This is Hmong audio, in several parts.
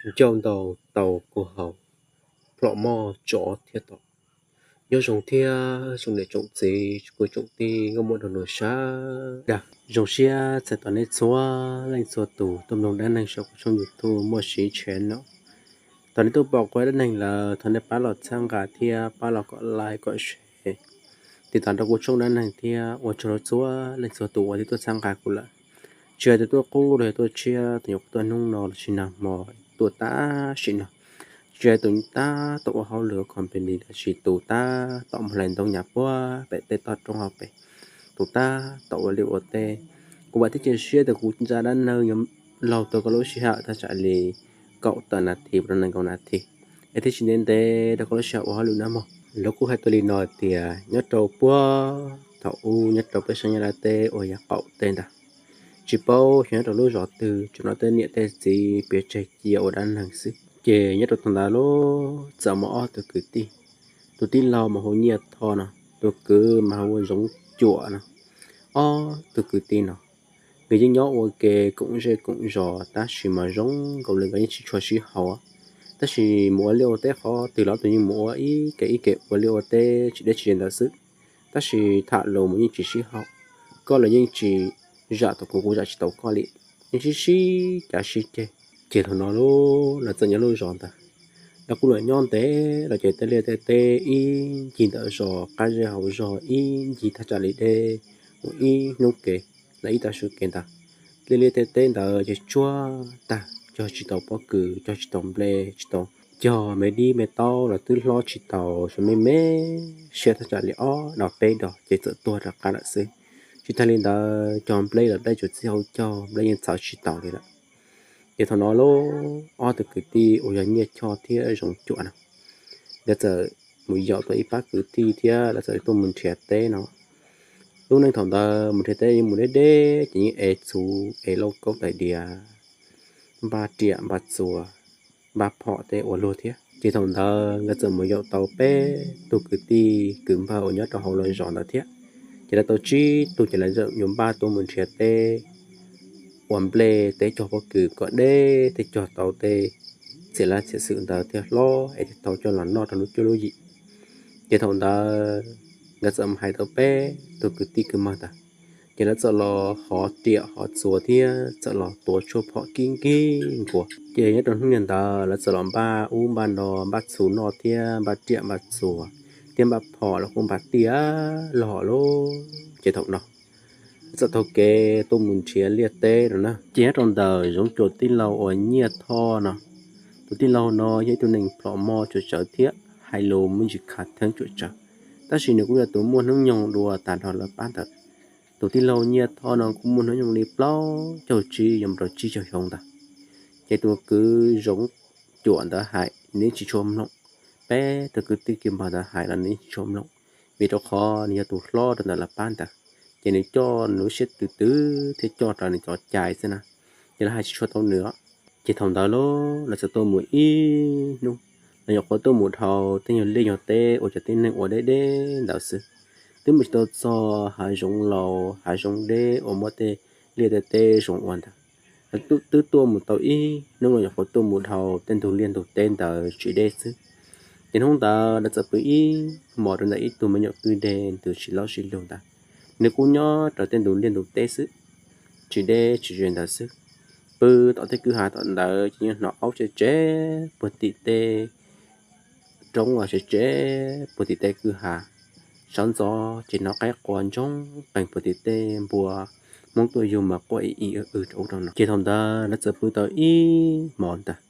Ncauj ntaus taus kuv haus, plhom moj tsov thiab tom. Nyob zoo thiab tsoom niam tsoom txiv, tsoom kwv tsoom tij nkauj muam nraug nus sawv daws. Zoo siab txais tos nej txhua leej txhua tus tuaj mloog dab neeg saum kuv tshooj YouTube Muaj Siv Channel no. Thaum nej tuaj pom kuv dab neeg lawm, thov nej pab los txhawb nqa thiab pab los kom like kom share, tiv tam rau kuv tshooj dab neeg thiab ua tsaug rau txhua leej txhua tus uas twb tuaj txhawb nqa kuv lawm. Tsis hais tus tuaj qub los yog tuaj tshiab, tus nyuam qhuav tuaj hnub no los sis nag hmo, tuaj tab sim no, tsis hais tus tab tom ua hauj lwm ua company los sis tus tab tom mus hlais ntoo nyam puag pem tej toj roob hauv pes, tus tab tom ua liaj ua teb, kuv vam thiab cia siab tias kuv zaj dab neeg yuav laug tau koj lub sij hawm thaj tsam li kaum tawm nas this rau nees nkaum nas this, es thiaj tsis ntev ntev rau koj lub sij hawm ua hauj lwm nawb mog. Lawv kuj hais tuaj li no tias nyob rau puag thaum ub nyob rau peb sab Nyab Laj teb uas yog qaum teb ntag, tsis paub xyov nyob rau lub zos twg, tsuas hnov tej niam tej txiv piav tseg cia ua dab neeg xwb. Ces nyob rau thaum ntawd los txawm muaj ob tug kwv tij, tus tij laug mas hu Nyiaj Thoj no, tus kwv mas hu ua Zoov Cuam no. Ob tug kwv tij no nkawd yeej nyob ua ke koom zej koom zos tab sis mas zoo nkaus li nkawd yeej tsis tshua sib haum, tab sis mus ua liaj ua teb qhov twg los ob tug yeej mus ua ib ke ib ke ua liaj ua teb tsis deb tsis ze ntawd xwb. Tab sis tham lus mas yeej tsis sib haum, koj los yeej tsis zam tau kuv, kuv zam tsis tau koj li, yeej sib sib cav sib ceg. Ces thaum no los lawv txawm nyob lub zos ntawd, lawv kuj los nyob ntev los ces tej liaj tej teb ib ncig ntawm zos, qab zej hauv zos ib ncig thaj tsam li deb mus ib hnub ke los ib tag su kev ntawd. Tej liaj tej teb ntawd ces tsuag tag, cog tsis tau pob kws, cog tsis tau nplej, tsis tau cog me dib me taub los twb hlob tsis tau, xyov me me siab thaj tsam li ob dos peb dos ces txawm tuag rov qab lawm xwb. Tsis tag li ntawd cog nplej los nplej tsuas txij hauv caug, nplej yeej txhawv tsis tau li lawm. Ces thaum no los ob tug kwv tij uas yog Nyiaj Thoj thiab Zoov Cuam no, nkawd txawm mus yaum tau ib pab kwv tij thiab lawv txawm tuaj mus nrhiav teb no. Lub neej thaum ntawd mus nrhiav teb yeej mus deb deb ces yeej ev txhuv ev lauj kaub tais diav, npaj riam npaj txuas, npaj phom tej ua luag thiab. Ces thaum ntawd nkawd txawm mus yaum tau peb tug kwv tij kwv npawg uas nyob rau hauv lawv zos ntawd thiab. Ces lawv tau tsib tug ces lawv txawm yuav npaj tuaj mus nrhiav teb ua nplej teb cog pob kws kom deb thiaj cog tau tej txiv laj txiv xwm ntawd thiaj hlob es thiaj tau coj los noj rau lub cuab lub yim. Ces thaum ntawd nkawd txawm mus hais tau peb tug kwv tij kwv npawg ntawd, ces lawv txawm los hov riam hov txuas thiab txawm los tuav tshuaj phom kib nkig nkuas. Ces nyob rau hnub niag ntawd lawv txawm los npaj ub npaj no, npaj txhuv noj thiab npaj riam npaj txuas thiab npaj phom los kuj npaj tiav los lawm. Ces thaum no txawm taug kev tuaj mus nrhiav liaj teb no na. Ces nyob rau ntawm Zoov Cuam tij laug uas Nyiaj Thoj no, tus tij laug no yog ib tug neeg plhom moj tsuas tsawv thiab hais lus muaj ntsis khav theeb tsuas tsawv, tab sis nws kuj yog tus muaj hnub nyoog dua tag nrho lawv pab ntawd. Tus tij laug Nyiaj Thoj no kuj muaj hnub nyoog li plaub caug tsib yuav mus rau tsib caug xyoo ntawd. Ces tus kwv Zoov Cuam ntawd hais nws yeej tsis tshua mloog, peb tus kwv tij kwv npawg ntawd hais los nws yeej tsis tshua mloog, vim rau qhov nws yog tus hlob rau ntawm lawv pab ntawd, ces nws coj nws lub siab twv twv thiab coj raws nws cov cai xwb na, ces lawv hais tsis tshua tau nws. Ces thaum ntawd los lawv txawm tuaj mus ib hnub, los nyuam qhuav tuaj mus dhau tej nyuag liaj nyuag teb uas cov tib neeg ua deb deb ntawd xwb, twb mus tsis tau txog hav zoov laus hav zoov deb uas muaj tej liaj tej teb zoo ua ntawd. Lawv twb tuaj mus tau ib hnub los nyuam qhuav tuaj mus dhau tej ntug liaj ntug teb ntawd tsis deb xwb. Ces hnub ntawd lawv txawm pw ib hmos rau ntawm ib tug me nyuam kwj deg ntws sib laub sib lug ntawd. Nws kuj nyob rau tej ntug liaj ntug teb xwb, tsis deb tsis ze ntawd xwb. Pw tom tej kwj ha tom ntawd ces yeej hnov aub tsev tsev puag tim tej roob los tsev tsev puag tim tej kwj ha. Sawv ntxov ces hnov qaib qua ntsoog qees puag tim tej npua, Hmoob tuaj yug mas quaj ib ib w w rau ub rau no. Ces thaum ntawd lawv txawm pw tau ib hmos ntawd,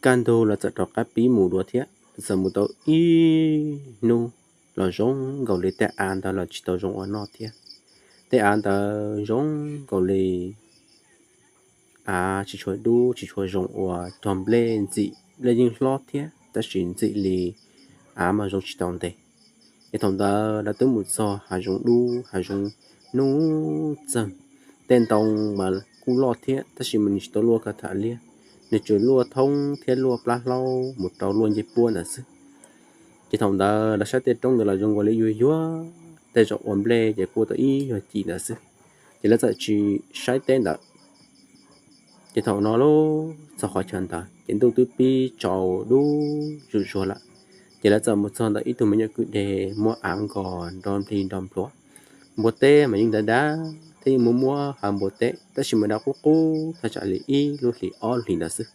kaj ntug lawv txawm rov qab pib mus dua thiab. Lawv txawm mus tau ib hnub los zoo nkaus li tej av ntawd los tsis tau zoo ua noj thiab. Tej av ntawd zoo nkaus li av tsis tshua dub tsis tshua zoo ua, cog nplej ntxim, nplej yeej hlob thiab tab sis ntxim li av mas zoo tsis tau ntev. Ces thaum ntawd lawv twb mus txog hav zoov dub hav zoov nuj txeeg, tej ntoo mas kuj loj thiab tab sis mas nws tsis tau luaj kawg tham liaj, nws tsuas luaj thoob thiab luaj plab hlaub mus rau luaj ncej puab ntawd xwb. Ces thaum ntawd lawv saib tej roob ntawd los zoo nkaus li yuag yuag, tej zaum ua nplej ces kuj tau ib yuag cim ntawd xwb, ces lawv txawm tsis saib teb ntawd. Ces thaum no lub txog qhov chaw ntawd ces ntuj twb pib tsaus dub zuj zus lawm. Ces lawv txawm mus txog ntawm ib tug me nyuam kwj deg muaj av nkos nrov nplig nrov npluav. Npua teb mas yeej dav dav thiab yeej muaj muaj hav npua teb, tab sis mas dav qub qub thaj tsam li ib lub hlis ob lub hlis ntawd xwb.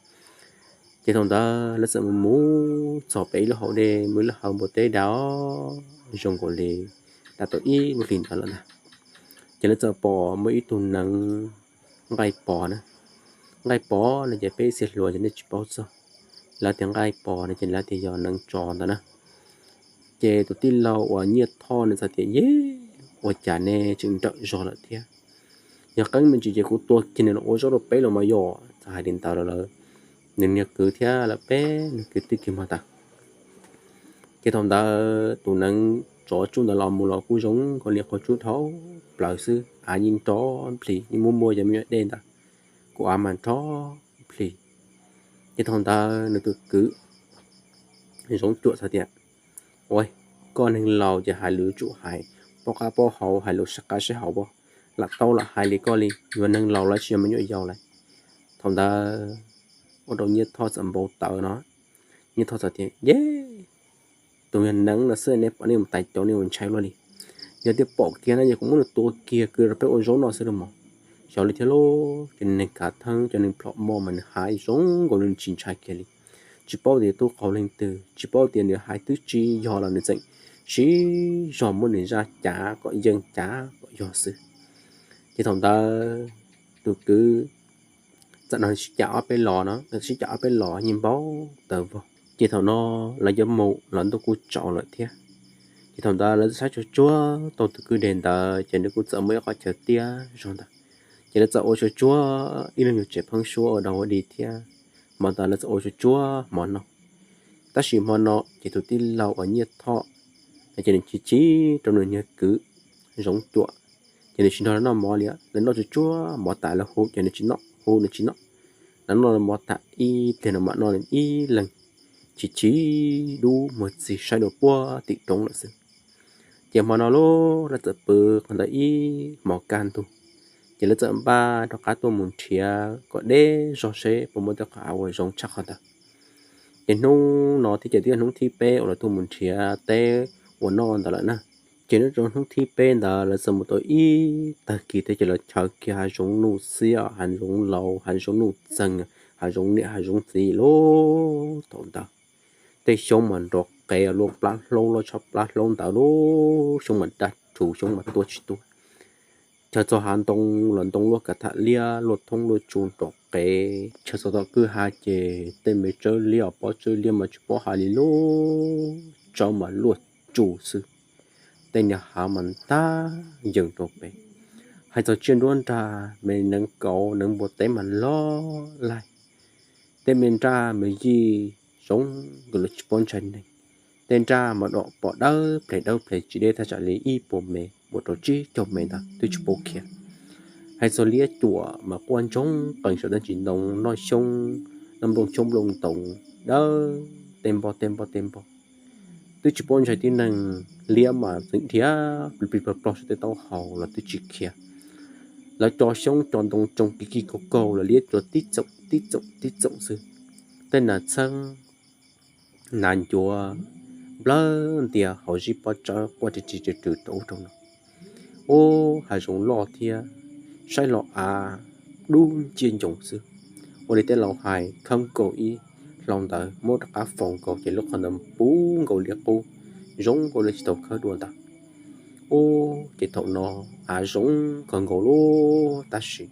Ces thaum ntawd lawv txawm mus mus txog pem ib lub hauv dej, muaj ib lub hav npua teb dav zoo nkaus li dav tau ib lub hlis ntawd lawm ntag. Ces lawv txawm pom muaj ib tug neev nqaij pos na, nqaij pos no ces peb txhia hluas ces nej tsis paub txog, lawv tias nqaij pos no ces lawv tias yog neev tsov ntawd na. Ces tus tij laug uas Nyiaj Thoj nws txawm tias, Yeb, ua cas nej tseem nrawm zog lawm thiab? Yog qeeb me ntsis ces kuv tua kiag nws los ua zaub rau peb los mas yog. Txawm hais li ntawd los lawm, nws niag kwv thiab lawv peb nws kwv tij kiag hmo ntawd. Ces thaum ntawd tus neev tsov tsuj ntawd los mus los kuj zoo nkaus li qhov tsuj dhau plaws xwb, av yeej nrov nplig, yeej muaj muaj cov me nyuam dej ntawd, kuv av mas nrov nplig. Ces thaum ntawd nws tus kwv Zoov Cuam txawm tias, Ua, koj neeg laus ces hais lus tsum hais paub qab paub hau, hais lus saib qab saib hau, lam tau lam hais li koj li, yuav neeg laus lawm tsis yog me nyuam yaus lawm. Thaum ntawd ua rau Nyiaj Thoj txawm npau taws no. Nyiaj Thoj txawm tias, Yeb, tus yog neev no xwb nej pom nej mus tais cov nej mus ntshai luaj li. Yog tias pom kiag no yog kuv muab nws tua kiag kwv rau peb ua zaub noj xwb los mas. Xyov li thiab lauj, cov neeg khav theeb cov neeg plhom mog mas nws hais zoo nkaus li nws tsis ntshai kiag li. Tsis paub tias tub qau leej twg, tsis paub tias nws hais twb tsis yog los nws tseem siv zog muab nws zaj cav kom yeej cav kom yog xwb. Ces thaum ntawd tus kwv txawm no sib cav ob peb los no, sib cav ob peb los yeej npau taws vog. Ces thaum no lawv cov mus los ntuj kuj tsaus lawm thiab. Ces thaum ntawd lawv txawm saib tsuag tsuag tau tus kwj deg ntawd ces nws kuj txawm muaj ib qhov chaw tiaj zog ntawd. Ces lawv txawm ua tsuag tsuag ib leeg yug tsev pheeb suab ua dog ua dig thiab. Hmo ntawd lawv txawm ua tsuag tsuag hmo no. Tab sis hmo no ces tus tij laug uas Nyiaj Thoj no ces nws chim chim rau nws niag kwv Zoov Cuam, ces nws tsis nrog lawv noj mov li. Lawv noj tsuag tsuag mov tas lawv hu ces nws tsis noj, hu nws tsis noj. Lawv noj mov tas ib pliag no mam noj ib leeg, chim chim dub muag txig saib dua puag tim roob lawm xwb. Ces hmo no lub lawv txawm pw qhov ntawd ib hmos kaj ntug, ces lawv txawm npaj rov qab tuaj mus nrhiav kom deb zog seb puas muaj tej qhov av uas zoo tshaj qhov ntawd. Ces hnub no thiab ces twb yog hnub thib peb uas lawv tuaj mus nrhiav teb ua noj ntawd lawm na. Ces nyob rau hnub thib peb ntawd lawv txawm mus tau ib tag kis thiab ces lawv chaws kiag hav zoov nuj xiab, hav zoov laus, hav zoov nuj txeeg, hav zoov niam hav zoov txiv lub thaum ntawd. Tej xyoob mas nrov qev luaj plab hlaub, luaj tshaj plab hlaub ntawd lub xyoob mas daj rhuv, xyoob mas tuaj tsis tuaj. Chaws txog hav ntoo los ntoo luaj kav tham liab, luaj thoob luaj tsu nrov qev. Chaws txog tom kwj ha ces tej me tsawb liab, pob tsawb liab mas tsis paub hais li lub tsawb mas luaj tsu xwb. Tej niag hav mas ntag yees rau pem. Hais txog tsiaj nruab nrag, me neev kauv neev npua teb mas loj laig. Tej me nraj me yij zoo nkauj li tsis paub ntshai neeg. Tej nraj mas dom pom dawb ples dawb ples tsis deb thaj tsam li ib puas mev mus rau tsib caug mev ntawd twb tsis paub khiav. Hais txog liab cuam mas quaj ntsoog qees saum tej ntsis ntoo, noj xyoob, noj nplooj xyoob nplooj ntoos dawb tej npog tej npog tej npog. Twb tsis paub ntshai tib neeg, liab mas txeev dhia plig plig plog plog saum tej taub hau los twb tsis khiav. Lawv co xyoob co ntoo tsoo kiv kig kaug kaug los liab cuam tib txoom tib txoom tib txoom xwb. Tej nas txheeb nas ncuav nplawg ntias hauv zib pob tsawb quaj ris ris rws rws rau ub rau no. Ub, hav zoov loj thiab, saib los av dub nciab ncoo xwb. Ua li tej laus hais, khawb nkaus ib hlau ntawd muab rov qab faus nkaus ces lub qhov ntawd puv nkaus li qub, zoo nkaus li tsis tau khawb dua ntawd. Ub, ces thaum no av zoov kawg nkaus lub, tab sis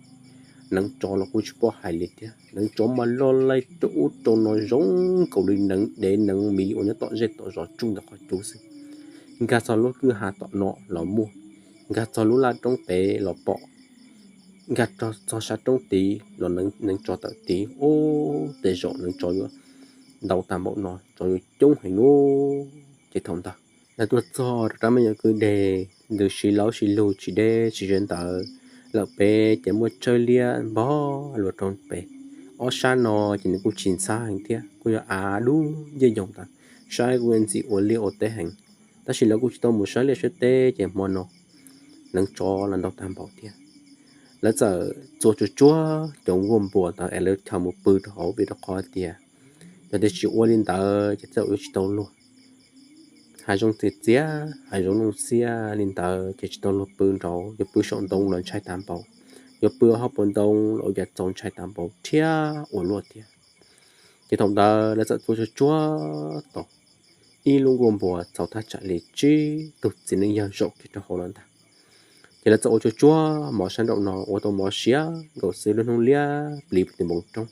neev tsov los kuj tsis paub hais li thiab. Neev tsov mas loj laij rau ub rau no zoo nkaus li neev dev neev miv uas nyob tom zej tom zos tsuj ntawm qhov cub xwb. Nkag txog lub kwj ha tom no los muaj, nkag txog lub laj roob pem los pom, nkag txog sab roob tid los neev tsov tawm tid. Ub, tej zaum neev tsov yuav ntau tag npaum no, tsov yuav coob heev ub. Ces thaum ntawd lawv tuaj txog rau rab me nyuam kwj deg, ntws si laub si lug tsis deb tsis ze ntawd lawm pem ces muaj tsawb liab npog luas rau pem. Ob sab no ces nws kuj tsis ntxhab heev thiab, kuj yog av dub nciab ncoo ntawd, saib kuj ntxim ua liaj ua teb heev. Tab sis lawv kuj tsis tau mus saib liaj saib teb ces hmo no neev tsov los ntau tag npaum thiab. Lawv txawm txua tsuag tsuag cov nkuaj npuas ntawd es lawv chaws mus pw rau hauv, vim rau qhov tias yog tias tsis ua li ntawd ces tej zaum yuav tsis tau luag. Hav zoov txias txias, hav zoov nuj xiab li ntawd ces tsis tau luag pw nraud, yuav pw saum ntoo los ntshai tag npaum, yuav pw hauv paus ntoo los ua cas txaus ntshai tag npaum thiab ua luaj thiab. Ces thaum ntawd lawv txawm txua tsuag tsuag tau ib lub nkuaj npuas txaus thaj tsam li tsib tug txiv neej yawg zaum kiag rau hauv lawm ntag. Ces lawv txawm ua tsuag tsuag mov sab nraum no, ua tau mov siav nkaus xwb, lub hnub liab pliv puag tim npoo roob,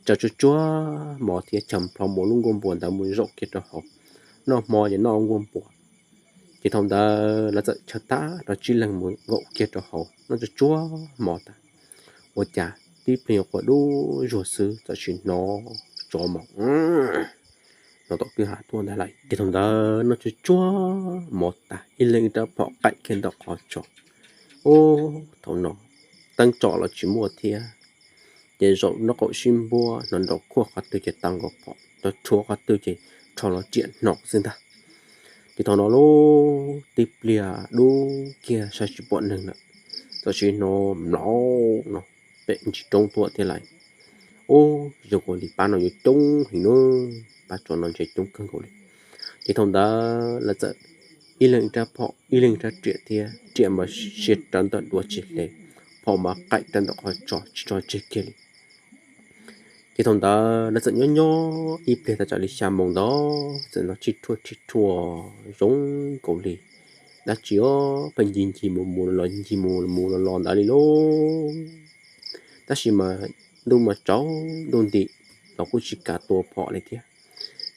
tsaws tsuag tsuag mov thiab chaws nplho mus lub nkuaj npuas ntawd mus zaum kiag rau hauv, noj hmo ces noj nkuaj npuas. Ces thaum ntawd lawv txawm chaw tab rau tsib leeg mus nkaum kiag rau hauv noj tsuag tsuag mov tas, ua cas tib pliag quas dub zuag xwb txawm sim hnov tsov mos hnov tom kwj ha tuaj ntag lawm. Ces thaum ntawd noj tsuag tsuag mov tas, ib leeg ib rab phom qaim kiag ntawm qhov tsos. Ub, thaum no teeb tsom los tsis muaj thiab, ces zaum nraum qaum sib npuab, hnov nrov khuaj qhov twg ces taw nkaus phom, nrov rhuav qhov twg ces rho los riam hnov xwb ntag. Ces thaum no lub tib pliag dub kiag saib tsis pom neeg lawm, txawm sim hnov mlauv no pem ntsis roob tuaj thiab lawm. Ub, zoo nkaus li pab no yuav coob heev nawb, pab tsov no ntshe coob kawg nkaus li. Ces thaum ntawd lawv txawm ib leeg ib rab phom, ib leeg ib rab riam thiab, riam mas siab rawv ntawm duav tsis hle, phom mas qaim rawv ntawm qhov tsos tsis tso tseg kiag li. Ces thaum ntawd lawv txawm nyob nyob ib pliag tas tsam li xya moos ntawd, txawm hnov thij thuaj thij thuaj zoo nkaus li dab tsi os, pheej ncig ncig mus mus los los, ncig mus mus los los ntawd li lauj. Tab sis mas ntuj mas tsaus ntuj nti los kuj tsis kav tua phom li thiab,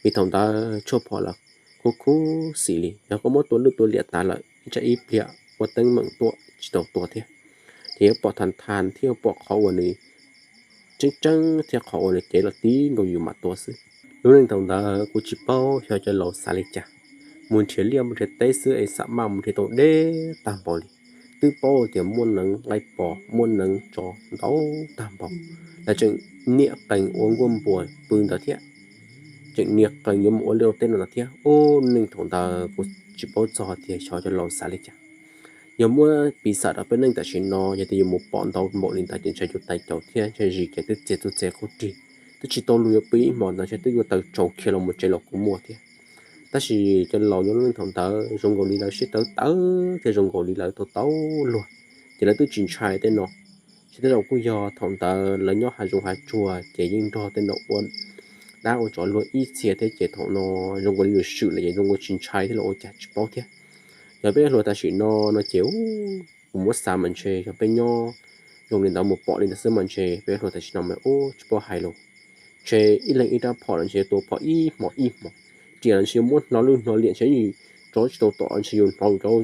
vim thaum ntawd tshuaj phom los khuv khuv xim li, yog koj muab tua lwj tua liam tas lawm ib tsam ib pliag ua teeb meem tuaj tsis tau tua thiab. Ces yuav pom thas thas thiab yuav pom qhov uas nws tseeb tseeb thiab qhov uas nws cev los tib nkaus yus mam tua xwb. Lub neej thaum ntawd kuj tsis paub xyov cov laus xav li cas, mus nrhiav liaj mus nrhiav teb xwb es xam maj mus nrhiav tau deb tag npaum li. Twb paub tias muaj neev nqaij pos muaj neev tsov ntau tag npaum, lawv tseem niam qees ua nkuaj npuas pw ntawd thiab, tseem niam qees yuav mus ua liaj ua teb no ntawd thiab. Ub, neej thaum ntawd kuj tsis paub txog tias xyov cov laus xav li cas. Yog muab piv xam rau peb neej tam sim no, yog tias yuav mus pom ntau npaum li ntawd ces ntshe yuav tais caus thiab ntshe zis ces twb txias txuj txias qub rig, twb tsis tau luag yuav pw ib hmos ntawd ntshe twb yuav tawm tsaus khiav los mus tsev los kuj muaj thiab. Tab sis cov laus nyob lub neej thaum ntawd zoo nkaus li lawv siab tawv tawv thiab zoo nkaus li lawv tau tau luag, ces lawv twb tsis ntshai tej no. Ces tej zaum kuj yog thaum ntawd lawv nyob hav zoov hav tsuag ces yeej nrog tej no ua dab ua tsov luag ib txhia thiab, ces thaum no zoo nkaus li lawv swm lawm ces zoo nkaus tsis ntshai thiab los ua cas tsis paub thiab. Yog peb hluas tam sim no no ces kuv muab xav mas ntshe yog peb nyob zoo li ntawd mus pom li ntawd xwb mas ntshe peb hluas tam sim no mas ub tsis paub hais los, ntshe ib leeg ib rab phom los ntshe yuav tua phom ib hmos ib hmos, riam los ntshe yuav muab hnov lwj hnov liam ntshe yeej tsov tsis tau tom ntshe yuav hnov rau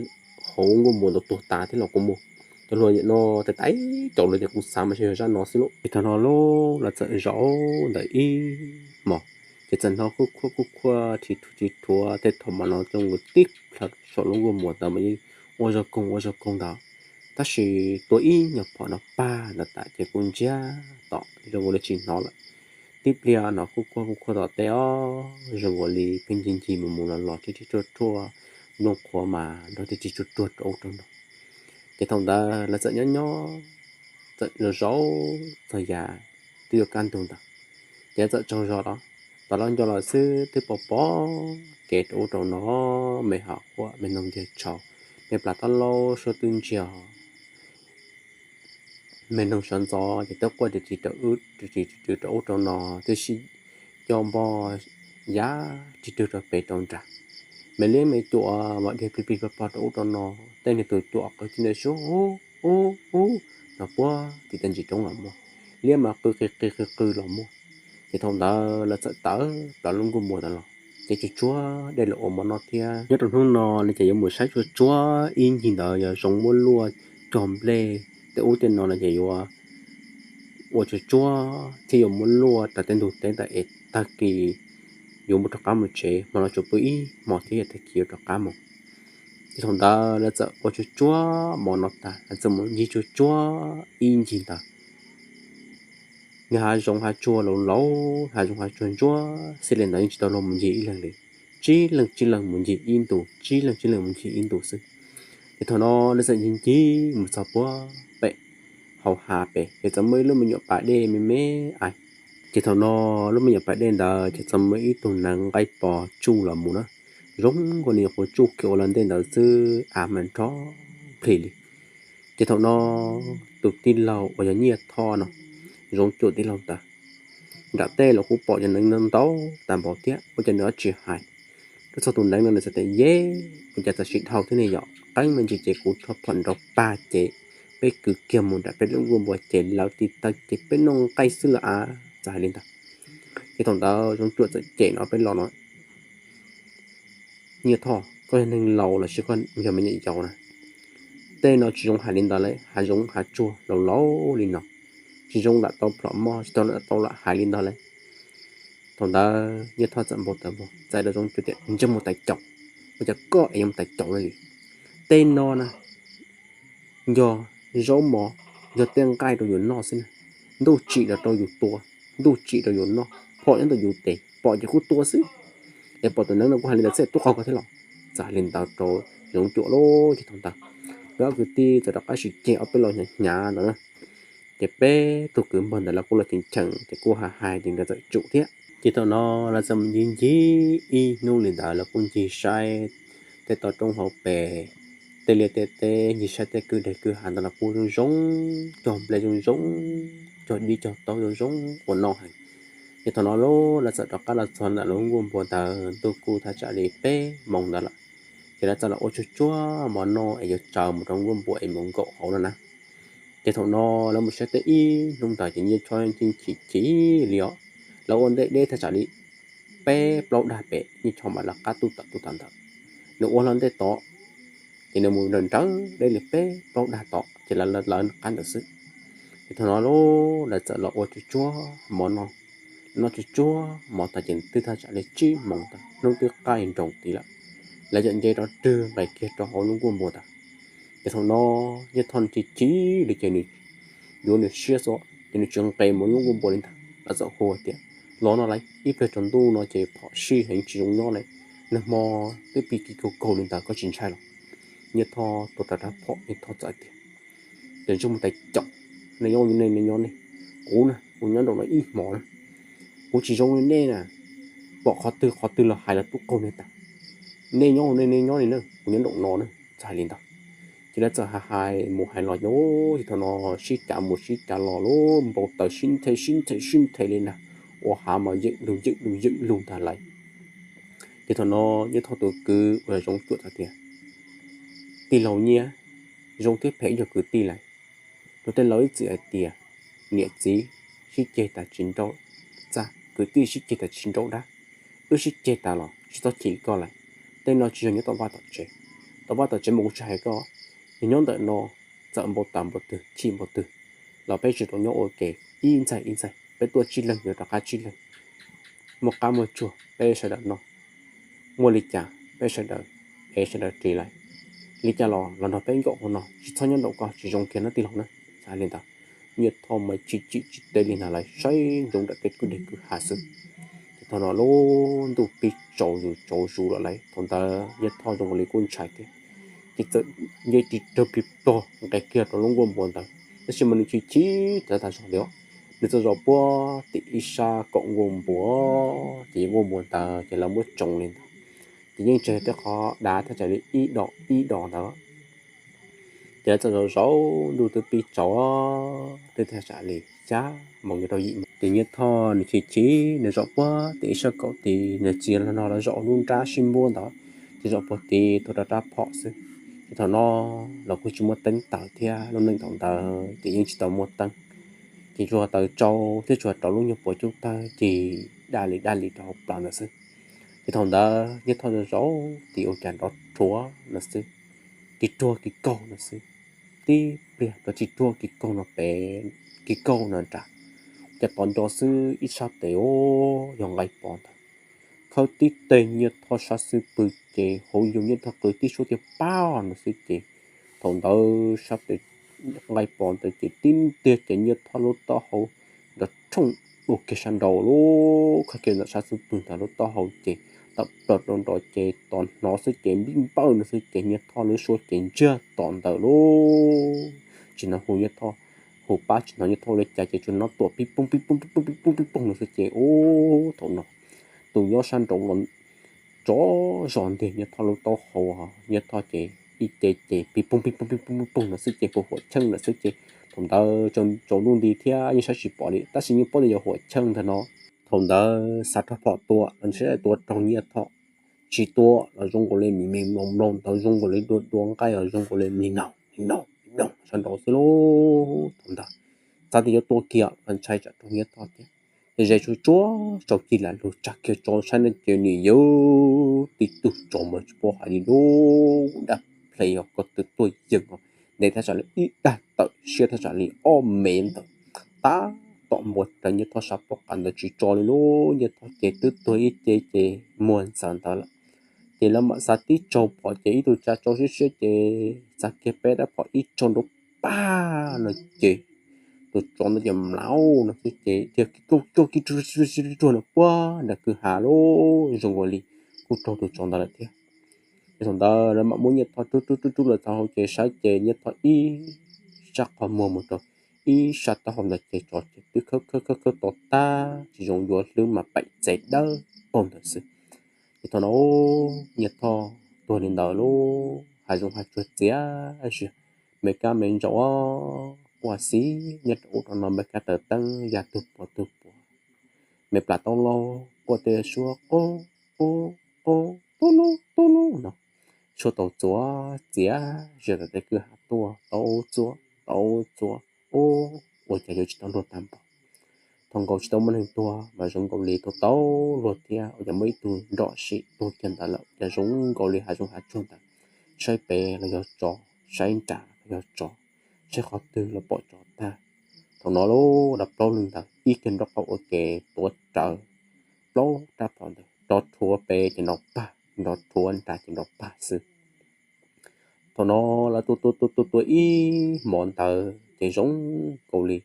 hauv nkuaj npuas ntawd tuag tas thiab los kuj muaj. Cov hluas no tais tais caus lawm ces kuv xav mas ntshe yog zaj no xwb lauj. Ces thaum no lauj lawv txawm zaum ntawm ib hmos, ces txawm hnov khuj khuaj khuj khuaj this thuj this thuav tej thaum mas no zoo nkaus tib plhaw saum lub nkuaj npuas ntawd mas yeej ua zog koog ua zog koog ntawd. Tab sis tua ib nyuag phom no pag ntawd tas ces kuj ntsiag tom zoo nkaus li tsis hnov lawm. Tib pliag hnov khuj khuaj khuj khuaj tom tej os, zoo nkaus li pheej ncig ncig mus mus los los thij thij thuaj thuaj, nplooj qhuav mas nrov thij thij thuaj thuaj rau ub rau no. Ces thaum ntawd lawv txawm nyob nyob, txawm zaum zaum txog yav twb yuav kaj ntug ntawd, ces txawm tsaug zog los, tom lawv nco los xwb twb pom pom kev rau ub rau no, me hav quaj me noog ntiag tshau, me plas tab laub suab twb ntsiag, me noog sawv ntxov ces twb quaj ris ris rau ub rau no, twb sib co npog yav ris rwg rau pem rau nrad. Me liab me cuam mas dhia plig plig pog pog rau ub rau no, tej niag tus cuam qw tib ntawd sub ub ub ub no puag tim tej ntsis roob los muaj, liab mas qw qw qw qw qw los muaj. Ces thaum ntawd lawv txawm tawm plaws lub nkuaj npuas ntawd los, ces tsuag tsuag dej los ua mov noj thiab. Nyob rau hnub no no ces yuav mus saib tsuag tsuag ib ncig ntawd yog zoo muab luaj cog nplej tej ub tej no no ces yuav ua tsuag tsuag thiab yuav muab luaj rau tej ntug teb ntawd es tag kis yuav mus rov qab mus tsev, hmo no tsuas pw ib hmos thiab yog tag kis yuav rov qab mus. Ces thaum ntawd lawv txawm ua tsuag tsuag mov no tas lawv txawm mus ncig tsuag tsuag ib ncig ntawd. Nws hav zoov hav tsuag laus laus, hav zoov hav tsuag ntsuab xwb li ntawd yeej tsis tau luag mus ncig ib leeg li. Tsib leeg tsib leeg mus ncig ib ntus, tsib leeg tsib leeg mus ncig ib ntus xwb. Ces thaum no lawv txawm ncig ncig mus txog puag pem hauv hav pem ces txawm muaj ib lub me nyuam pas dej me me ais. Ces thaum no lub me nyuam pas dej ntawd ces txawm muaj ib tug neev nqaij pos tsuj los mus na, zoo nkaus li nyuam qhuav tsuj kiag ua lawv ntej ntawd xwb, av mas nrov nplig li. Ces thaum no tus tij laug uas yog Nyiaj Thoj no, Zoov Cuam tij laug ntawd, nram tej los kuj pom cov neev ntau tag npaum thiab, ua cas nws tsis hais? Twb txog tus neev no nws txawm tias, Yeb, ua cas txawm sib dhau thiab ne yom? Qeeb me ntsis ces kuv rho phom nrov pag ces peb kwv kiag mus nram peb lub nkuaj npua ces lawv tiv taw ces peb noj nqaij xwb lawm av. Txawm hais li ntawd, ces thaum ntawd Zoov Cuam txawm cem no peb los no, Nyiaj Thoj, koj yog neeg laus los sis koj yog me nyuam yaus na? Tej no tsis zoo hais li ntawd lawm, hav zoov hav tsuag laus laus li no, tsis zoo lam tau plhom mog, tsis tau lam tau lam hais li ntawd lawm. Thaum ntawd Nyiaj Thoj txawm npau taws vog txais rau Zoov Cuam tias, Ntsej muag tais caus, ua cas koj es yuav mus tais caus li? Tej no na yog zaub mov, yog tej nqaij rau yus noj xwb na. Ntuj tsim los rau yus tua, ntuj tsim rau yus noj, phom nyob ntawm yus tes, pom ces kuj tua xwb. Es pom tus neev no kuv hais li ntawd xwb tub qaug koj thiab los? Txawm hais li ntawd rau Zoov Cuam lauj. Ces thaum ntawd lawv ob kwv tij txawm rov qab sim ceg ob peb los hnyav hnyav ntawd na. Ces peb tug kwv npawg ntawd lawv kuj los cheem cheem ces kuj hais hais ces nkawd txawm tsum thiab. Ces thaum no lawv txawm ncig ncig ib hnub li ntawd lawv kuj ncig saib tej toj roob hauv pes, tej liaj tej teb, ncig saib tej kwj deg kwj ha ntawd los kuj zoo zoo, cog nplej zoo zoo, cog dib cog taub zoo zoo ua noj heev. Ces thaum no lauj lawv txawm rov qab los txog ntawm lub nkuaj npua ntawd ntuj kuj thaj tsam li peb moos ntawd lawm. Ces lawv txawm los ua tsuag tsuag mov noj es yuav tsaws mus rau nkuaj npua es mus nkaum hauv no na. Ces thaum no lawv mus saib tej ib hnub ntawd ces Nyiaj Thoj yeej chim chim li os. Lawv ua ntej deb thaj tsam li peb plaub dag pem, Nyiaj Thoj mam lawv qab tuj tom tuj tom ntawd. Nws ua hlo ntej tod, ces nws mus nrawm nrawm deb li peb plaub dag tod ces lawv lawv qab ntawd xwb. Ces thaum no lauj lawv txawm los ua tsuag tsuag mov noj, noj tsuag tsuag mov tag ces twb thaj tsam li tsib moos ntawd, hnub twb qaij nroos tid lawm. Lawv cam nce rov rwg nqes kiag rau hauv lub nkuaj npua ntawd. Ces thaum no Nyiaj Thoj nws chim chim li ces nws yuav nws siab xwb ces nws tsis nqes mus lub nkuaj npua li ntag. Lawv txawm hu tias, Los no lauj, ib pliag tsaus ntuj no ces phom sij heev tsis zoo nyob li, nag hmo twb pib kiv kaug kaug li ntawd koj tsis ntshai los? Nyiaj Thoj tuav rawv rab phom, Nyiaj Thoj txawm tias, Ces ntsej muag tais caus, nej nyob nej nej nyob nej, kuv na kuv nyob nraum no ib hmos na, kuv tsis zoo li nej na, pom qhov twg qhov twg los hais los tub qaug nej tas. Nej nyob nej nej nyob li na, kuv nyob nraum no na. Txawm hais li ntawd, ces lawv txawm hais hais mus hais los, ces thaum no sib cav mus sib cav los lauj, npau taws sib nthe sib nthe sib nthe li ntag, ua hav mas yeem lug yeem lug yeem lug ntag lawm. Ces thaum no Nyiaj Thoj tus kwv uas yog Zoov Cuam txawm tias, Tij laug Nyiaj, zoo thiab phem ib yog kwv tij lawm. Luag tej laus ib txwm hais tias, niam txiv sib ceg tas tsis nrauj txaj, kwv tij sib ceg tas tsis nrauj dab. Wb sib ceg tas los tsis txhob chim li koj lawm. Tej no tsis yog nyob tom vaj tom tsev, tom vaj tom tsev mas kuv tsis hais koj, yog nyob ntawm no txawm npau taws npau twg chim npau twg los peb tsis tau nyob ua ke, ib ntxaig ib ntxaig peb tuaj tsib leeg yuav rov qab tsib leeg, muaj qab muaj tsuag peb sawv daws noj, muaj li cas peb sawv daws ev sawv daws ris lawm. Li cas los los nrog peb nkaum hauv no, tsis txhob nyob nraum ko tsis zoo kiag nawb tij laug na. Txawm hais li ntawd, Nyiaj Thoj mas chim chim tsis teb li ntag, lawv saib ntsoov nram tej kwj deg kwj ha xwb. Ces thaum no lub ntuj pib tsaus zus tsaus zus lawm lauj, thaum ntawd Nyiaj Thoj zoo li kuj ntshai thiab, ces txawm nce ris rawg plig plog nqes kiag rau lub nkuaj npua ntawd, tab sis mas nws chim chim tas tas zog li os. Nws txawm zaum puag tim ib sab kaum nkuaj npua, ces nkuaj npua ntawd ces lawv muab tsoov li ntawd, ces yeej tseg tej qhov dav thaj tsam li ib dos ib dos ntawd. Ces lawv txawm zaum zaum ntuj twb pib tsaus, twb thaj tsam li xya moos yuav rau yim moos, ces Nyiaj Thoj nws chim chim nws zaum puag tim ib sab kaum tid, nws txiv los no lawv zaum lub nrab sib npuab ntawd, ces zaum puag tid tuav rau rab phom xwb. Ces thaum no los kuj tsis muaj teeb taws thiab, lub neej thaum ntawd ces yeej tsis tau muaj teeb, ces tsuas taws tsau thiab tsuas rau lub nyuag puav cub tawg ces daj li daj li rau hauv plawv ntawd xwb. Ces thaum ntawd Nyiaj Thoj zaum zaum tid ua cas nrov rhuav no xwb, kis ruag kis kaug no xwb. Tib pliag rov kis ruag kis kaug no pem, kis kaug no nrad, cas tod nrov xwb ib sab tes os, yog nqaij pos ntawd khawb tib teg Nyiaj Thoj sab xub pwg ces hauv yus Nyiaj Thoj qw tib suab tiag pab no xwb ces thaum ntawd sab tes nqaij pos ntawd ces tib ntiag ces Nyiaj Thoj lub taub hau nrov rhooj dua kiag sab nraud lauj, khawb kiag ntawm sab xub pwg ntawd lub taub hau ces tawm plaws rau nraud ces tos hnov xwb ces npij npawj no xwb ces Nyiaj Thoj lub suab ces ntsiag tom ntawd lauj. Tsis hnov hu Nyiaj Thoj hu pab tsis hnov Nyiaj Thoj ua li cas ces tsuas hnov tuam pib poog pib poog pib poog pib poog pib poog no xwb ces ub thaum no tus nyob sab nraud los tsov zos ntiag Nyiaj Thoj lub taub hau, Nyiaj Thoj ces ib ce ces pib poog pib poog pib poog pib poog no xwb ces hu huam cheej lawm xwb ces thaum ntawd tsaus ntuj nti thiab yeej saib tsis pom li tab sis yeej paub tias yog huam cheej ntag no. Thaum ntawd xav rau phom tua los saib tua raug Nyiaj Thoj, tsis tua los zoo nkaus li me me mloog mloog ntawd zoo nkaus li dua dua nqaij os zoo nkaus li me no me no me no sab nraud xwb lauj. Thaum ntawd xav tias yuav tua kiag los ntshai tsam raug Nyiaj Thoj thiab. Ces ze tsuag tsuag tsaus cig lam lug tsa kiag tso saib no ces nws yog tib tug tsov mas tsis paub hais li lub dab ple os ko tw tuaj yeeg os ntev thaj tsam li ib dag tawm siab thaj tsam li ob mev ntawd tab tom npuav rawv Nyiaj Thoj sab pob qa ntawd tsis tso li lauj. Nyiaj Thoj ces twb tuag ib ce ces muag ntxaws ntawd lawm. Ces lawv mam xav tib tsaug phom ces ib tug tsa tsau siab siab ces txav kiag peb rab phom ib tsaug nrov pag no ces tus tsov ntawd ces mlauj no xwb ces thiaj cuag cuag kib ruag no puag nram kwj ha lauj, zoo nkaus li kuj raug tus tsov ntawd lawm thiab. Ces thaum ntawd lawv mam muab Nyiaj Thoj rub rub rub rub los txog hauv ces saib ces Nyiaj Thoj ib sab qhov muag mus rau ib sab taub hau ntawd ces tsov ces twb khawb khawb khawb khawb to tag tsis zoo yuav hlwb mas paim txev dawb paug ntawd xwb. Ces thaum no Nyiaj Thoj tuag li ntawd lauj, hav zoov hav tsuag txias zias, me kab me ntsaum quaj xib nyob rau ub rau no, me kab taws teeb ya tug puas tug puas, me plas taub laub quaj tej suab qub qub qub tub lub tub lub no, tshuaj tau txuas txias zias tom tej kwj ha tuaj tau txuas tau txuas ub ua cas yuav tsis tau luag tag npaum. Thaum nkaus tsis tau muaj neeg tuag mas zoo nkaus li tau tau luag thiab, ua cas muaj ib tug nrom sim tuag kiag ntawd lawm, ua cas zoo nkaus li hav zoov hav tsuag ntawd, saib pem los yog tsov, saib nram los yog tsov, saib qhov twg los pom tsov tag. Thaum no lauj, lawv plaub leeg ntawd ib kiag nraub qaum ua ke tuav rawv plaub rab phom ntawd, nrov rhuav pem ces nrov pag, nrov rhuav nram ces nrov pag xwb. Thaum no lawv tua tua tua tua tua ib hmos ntawd ces zoo nkaus li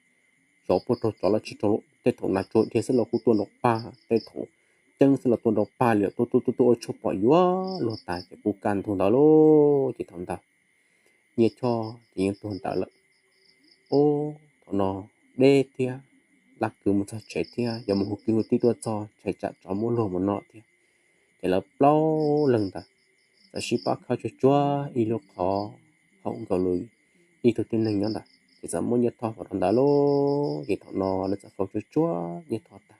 tsov puag raug tsov los tsis raug, tej thaum nas tsuag dhia xwb los kuj tuaj nrov pag, tej thaum ceeb xwb los tuaj nrov pag li, tua tua tua tua ua tshuaj pom yuav luag tas ces kuj kaj ntug ntawd lauj. Ces thaum ntawd Nyiaj Thoj ces yeej tuag ntawd lawm. Ub, thaum no deb thiab, laj kwv mus txog tsev thiab, yuav mus hu kwv hu tij tuaj txog ntshai tsam tsov muab luag mus noj thiab. Ces lawv plaub leeg ntawd txawm sib pab khawb tsuag tsuag ib lub qhov hauv nkaus li ib tug tib neeg nyob ntawd ces txawm muab Nyiaj Thoj faus rau ntawd lauj. Ces thaum no lawv txawm faus tsuag tsuag Nyiaj Thoj tag,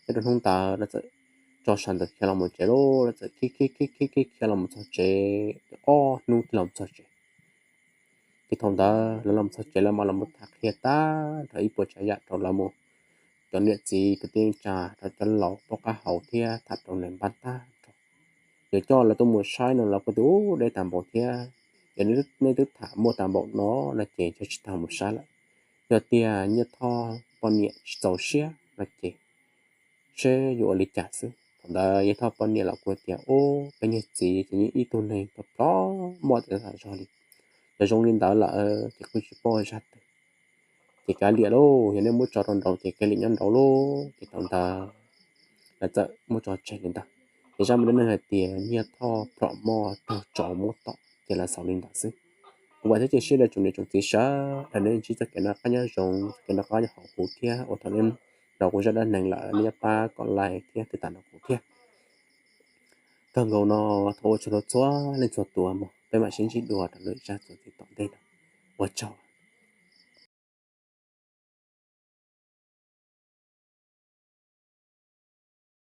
nyob rau hnub ntawd lawv txawm tso sas ntawd khiav los mus tsev lauj. Lawv txawm khiav khiav khiav khiav khiav los mus txog tsev, ob hnub thiaj los txog tsev. Ces thaum ntawd lawv los txog tsev lawv mam los mus tham qhia tag nrho ib puas tsav yam rau lawv mus, cov niam txiv kwv tij neej tsa, rau cov laus paub qab hau thiab tham rau neeg npaj tag nrho. Yuav coj lawv tuaj mus saib no los kuj tias ub deb tag npaum thiab, yog nej twb tham muaj tag npaum no no ces ntshe tsis tau mus saib lawm. Yog tias Nyiaj Thoj poj niam tsis txaus siab no ces seb yuav ua li cas xwb. Thaum ntawd Nyiaj Thoj poj niam los kuj tias ub peb niag txiv ces yeej ib tug neeg ploj ploj moj tas zog li, yog zoo li ntawd lawm ces kuj tsis paub zaj twg. Ces kav liam lauj, yog nej muab tso rau nraud ces kav liam nyob nraud lauj. Ces thaum ntawd lawv txawm muab tso tseg li ntawd. Ces zaj me dab neeg hais tias Nyiaj Thoj ploj moj raug tsov muab tom ces lawv xaus li ntawd xwb. Kuv vam thiab cia siab rau tsoom niam tsoom txiv sawv daws nej ntsib txoj kev noj qab nyob zoo, txoj kev noj qab nyob haus huv thiab uas thaum nej nrog kuv zaj dab neeg lawm nej yuav pab kom like thiab tiv tam rau kuv thiab. Kawg nkaus no thov ua tsaug rau txhua leej txhua tus uas peb mam sib ntsib dua rau lwm zaj txuas ntxiv tom ntej no. Ua tsaug.